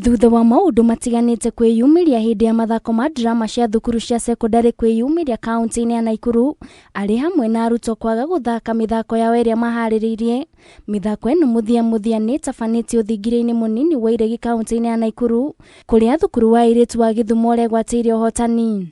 Thutha wa maũndũ matiganĩte kwĩyumĩria hĩndĩ ya mathako ma drama cia thukuru cia cekondarĩ kwĩyumĩria kaunti-inĩ ya Naikuru arĩ hamwe na arutwo kwaga gũthaka mĩthako yao ĩrĩa maharĩrĩirie. Mĩthako ĩno mũthia mũthia nĩ ĩtabanĩtio thingira-inĩ mũnini wa Iregi kaunti-inĩ ya Naikuru kũrĩa thukuru wa airĩtu wa Gĩthumo ũregwatĩire ũhotani.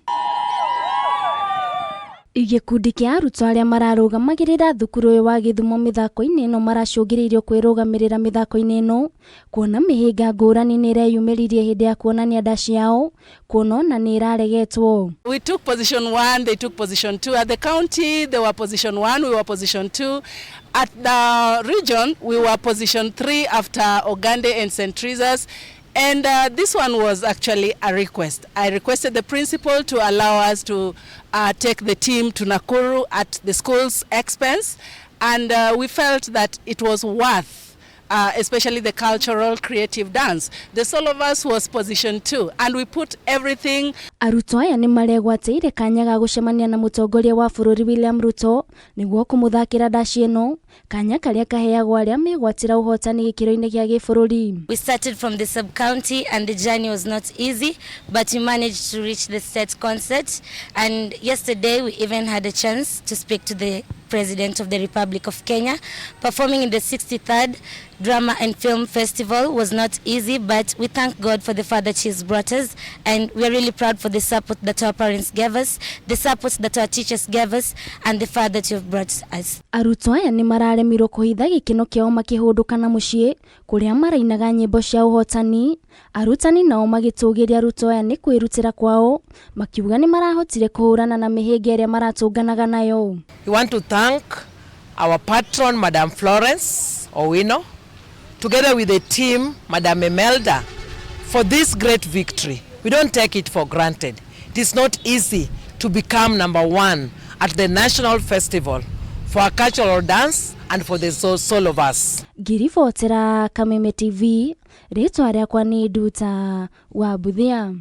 Gĩkundi kĩa arutwo arĩa mararũgamagĩrĩra thukuru ũyũ wa Gĩthumo mĩthako-inĩ ĩno maracũngĩrĩirio kwĩrũgamĩrĩra mĩthako-inĩ ĩno kuona mĩhĩnga ngũrani nĩ ĩreyumĩririe hĩndĩ ya kuonania nda ciao kuona ona nĩ ĩraregetwo. We took position one, they took position two. At the county, they were position one, we were position two. At the region, we were position three after Ogande and St. Teresa's. And this one was actually a request. I requested the principal to allow us to take the team to Nakuru at the school's expense. And we felt that it was worth especially the cultural creative dance. The solo verse was position two, and we put everything. Arutwo aya nĩ maregwatĩire kanya ga gũcemania na mũtongoria wa bũrũri William Ruto nĩguo kũmũthakĩra ndaci ĩno, kanya karĩa kaheagwo arĩa megwatĩra ũhotani gĩkĩro-inĩ gĩa gĩbũrũri. We started from the sub-county and the journey was not easy, but we managed to reach the state concert. And yesterday we even had a chance to speak to the President of the Republic of Kenya. Performing in the 63rd Drama and Film Festival was not easy, but we thank God for the far that He's brought us, and we are really proud for the support that our parents gave us, the support that our teachers gave us, and the far that you've brought us. Arutwo aya nĩ mararemirwo kũhitha gĩkeno kĩao makĩhũndũka na mũciĩ kũrĩa marainaga nyĩmbo cia ũhotani. Arutani nao magĩtũgĩria arutwo aya nĩ kwĩrutĩra kwao, makiuga nĩ marahotire kũhũrana na mĩhĩnga ĩrĩa maratũnganaga nayo. We want to thank our patron, Madam Florence Owino, together with the team, Madam Emelda, for this great victory. We don't take it for granted. It is not easy to become number one at the National Festival for a cultural dance and for the solo verse. Ngĩribotera Kameme TV, rĩtwa rĩakwa nĩ Nduta wa Mbuthia.